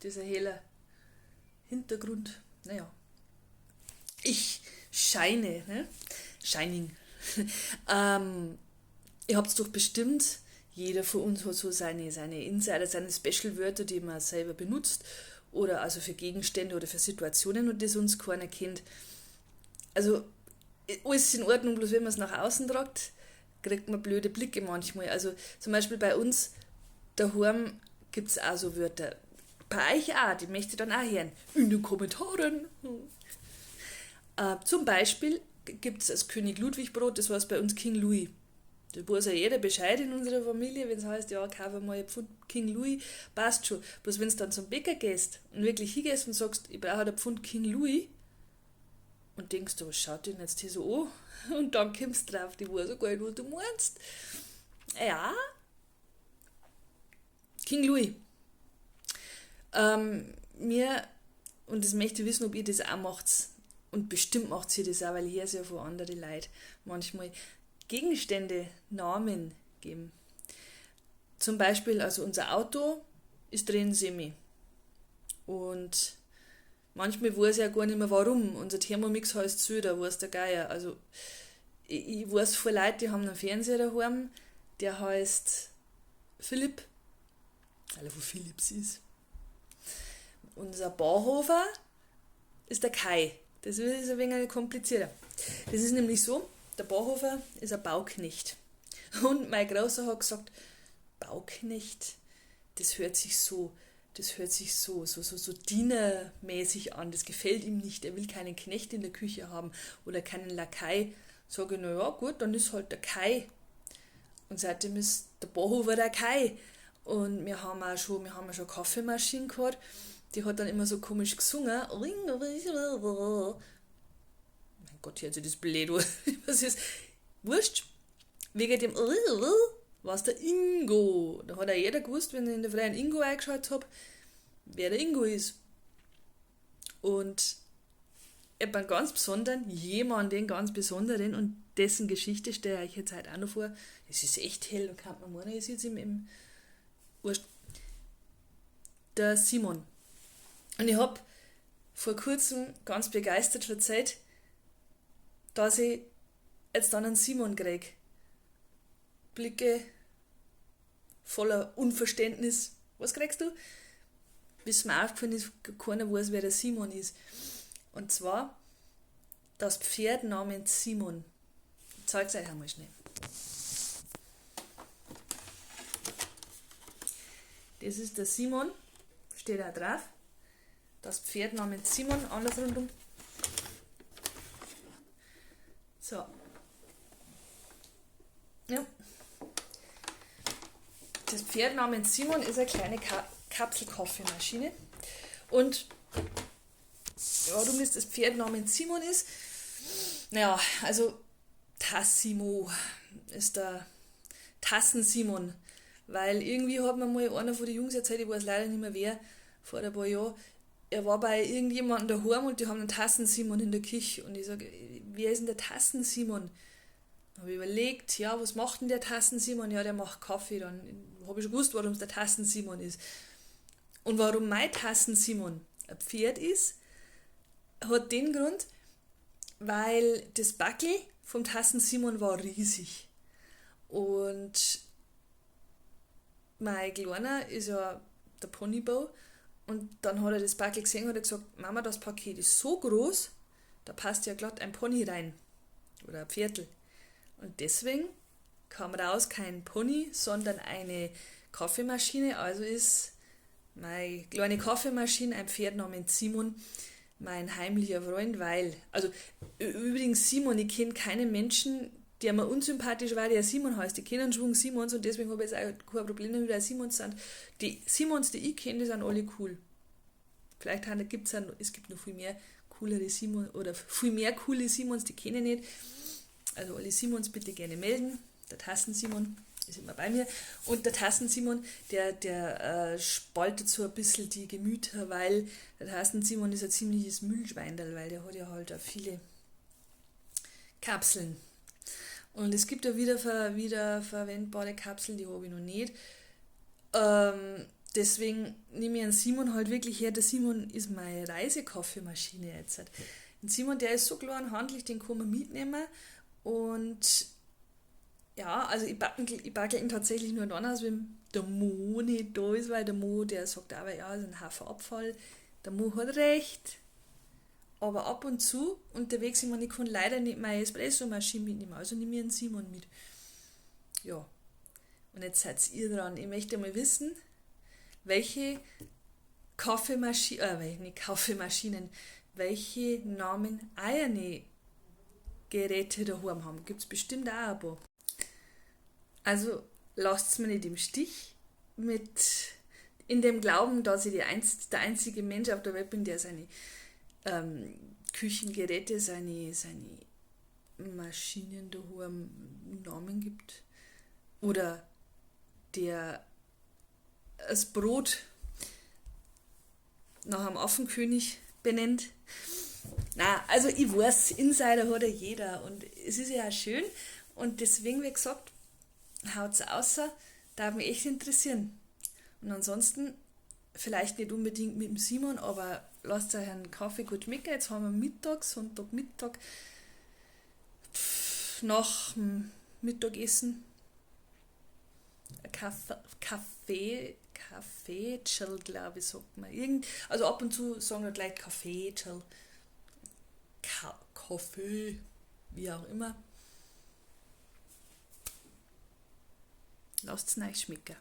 Dieser helle Hintergrund. Naja. Ich scheine, ne? Shining. Ihr habt's doch bestimmt, jeder von uns hat so seine Insider, seine Special-Wörter, die man selber benutzt oder also für Gegenstände oder für Situationen und das uns keiner kennt. Also alles in Ordnung, bloß wenn man's nach außen tragt, kriegt man blöde Blicke manchmal. Also zum Beispiel bei uns daheim gibt's auch so Wörter. Bei euch auch, die möchte ich dann auch hören. In den Kommentaren. Zum Beispiel gibt's das König Ludwig Brot, das heißt bei uns King Louis. Da weiß ja jeder Bescheid in unserer Familie, wenn's heißt, ja, kaufen wir mal ein Pfund King Louis, passt schon. Bloß wenn's dann zum Bäcker gehst und wirklich hingehst und sagst, ich brauche ein Pfund King Louis, und denkst du, was schaut denn jetzt hier so an? Und dann kommst du drauf, die weiß ja gar nicht, was du meinst. Ja. King Louis. Mir, und das möchte ich wissen, ob ihr das auch macht, und bestimmt macht ihr das auch, weil ich höre es ja von anderen Leuten manchmal, Gegenstände Namen geben. Zum Beispiel, also unser Auto ist drin Semi. Und manchmal weiß ich ja gar nicht mehr warum. Unser Thermomix heißt Söder, weiß der Geier. Also ich weiß von Leuten, die haben einen Fernseher daheim, der heißt Philipp, weil er von Philips ist. Unser Bauhofer ist der Kai. Das ist ein wenig komplizierter. Das ist nämlich so, der Bauhofer ist ein Bauknecht. Und mein Großer hat gesagt, Bauknecht, das hört sich so dienermäßig an, das gefällt ihm nicht, er will keinen Knecht in der Küche haben oder keinen Lakai. Sag ich, na ja, gut, dann ist halt der Kai. Und seitdem ist der Bauhofer der Kai. Und wir haben auch schon, wir haben auch schon Kaffeemaschinen gehabt, die hat dann immer so komisch gesungen. Mein Gott, hört sich das blöd an. Was ist? Wurscht. Wegen dem war's der Ingo. Da hat auch jeder gewusst, wenn ich in der Früh einen Ingo eingeschaltet hab, wer der Ingo ist. Und ich hab einen ganz besonderen, jemanden ganz besonderen, und dessen Geschichte stelle ich euch jetzt heute auch noch vor. Es ist echt hell, da kann man meinen, ich sitze im Wurscht. Der Simon. Und ich hab vor kurzem ganz begeistert erzählt, dass ich jetzt dann einen Simon krieg. Blicke voller Unverständnis. Was kriegst du? Bis mir aufgefallen ist, keiner weiß, wer der Simon ist. Und zwar das Pferd namens Simon. Ich zeig's euch einmal schnell. Das ist der Simon, steht auch drauf. Das Pferd namens Simon, anders rundum. So. Ja. Das Pferd namens Simon ist eine kleine Kapselkaffeemaschine. Und warum es das Pferd namens Simon ist? Naja, also Tassimo ist der Tassen-Simon. Weil irgendwie hat mir mal einer von den Jungs erzählt, ich weiß leider nicht mehr wer, vor ein paar Jahren, er war bei irgendjemandem daheim und die haben einen Tassen-Simon in der Küche. Und ich sag, wer ist denn der Tassen-Simon? Dann hab ich überlegt, ja, was macht denn der Tassen-Simon? Ja, der macht Kaffee. Dann hab ich schon gewusst, warum es der Tassen-Simon ist. Und warum mein Tassen-Simon ein Pferd ist, hat den Grund, weil das Backel vom Tassen-Simon war riesig. Und mein Kleiner ist ja der Ponybau. Und dann hat er das Backel gesehen und hat gesagt, Mama, das Paket ist so groß, da passt ja glatt ein Pony rein. Oder ein Pferdl. Und deswegen kam raus kein Pony, sondern eine Kaffeemaschine. Also ist meine kleine Kaffeemaschine ein Pferd namens Simon, mein heimlicher Freund, weil, also übrigens Simon, ich kenn keinen Menschen, der mir unsympathisch war, der Simon heißt. Ich kenn einen Schwung Simons und deswegen hab ich jetzt auch kein Problem damit, weil Simons sind. Die Simons, die ich kenn, die sind alle cool. Vielleicht gibt's auch noch, es gibt noch viel mehr coolere Simon oder viel mehr coole Simons, die kenne ich nicht. Also alle Simons bitte gerne melden. Der Tassen-Simon ist immer bei mir. Und der Tassen-Simon, der spaltet so ein bisschen die Gemüter, weil der Tassen-Simon ist ein ziemliches Müllschweindel, weil der hat ja halt auch viele Kapseln. Und es gibt ja wiederverwendbare Kapseln, die hab ich noch nicht. Deswegen nehme ich einen Simon halt wirklich her. Der Simon ist meine Reisekaffeemaschine jetzt. Den Simon, der ist so klein und handlich, den kann man mitnehmen. Und ja, also ich backe ihn tatsächlich nur dann aus, wenn der Mo nicht da ist, weil der Mo, der sagt aber, ja, ist ein Haufen Abfall. Der Mo hat recht. Aber ab und zu unterwegs, ich meine, ich kann leider nicht meine Espresso-Maschine mitnehmen, also nehme ich einen Simon mit. Ja, und jetzt seid ihr dran. Ich möchte mal wissen, welche Kaffeemaschinen, nicht Kaffeemaschinen, welche Namen eure Geräte daheim haben. Gibt's bestimmt auch ein paar. Also lasst's mir nicht im Stich mit in dem Glauben, dass ich der einzige Mensch auf der Welt bin, der seine Küchengeräte, seine Maschinen daheim Namen gibt. Oder der das Brot nach einem Affenkönig benennt. Na, also ich weiß, Insider hat ja jeder und es ist ja auch schön und deswegen, wie gesagt, haut's außer, darf mich echt interessieren. Und ansonsten, vielleicht nicht unbedingt mit dem Simon, aber lasst euch einen Kaffee gut schmecken. Jetzt haben wir Mittag, Sonntagmittag, nach dem Mittagessen. Kaffee, Chill, glaube ich, sagt man. Also ab und zu sagen wir gleich Kaffee, Chill. Kaffee, wie auch immer. Lasst's euch schmecken.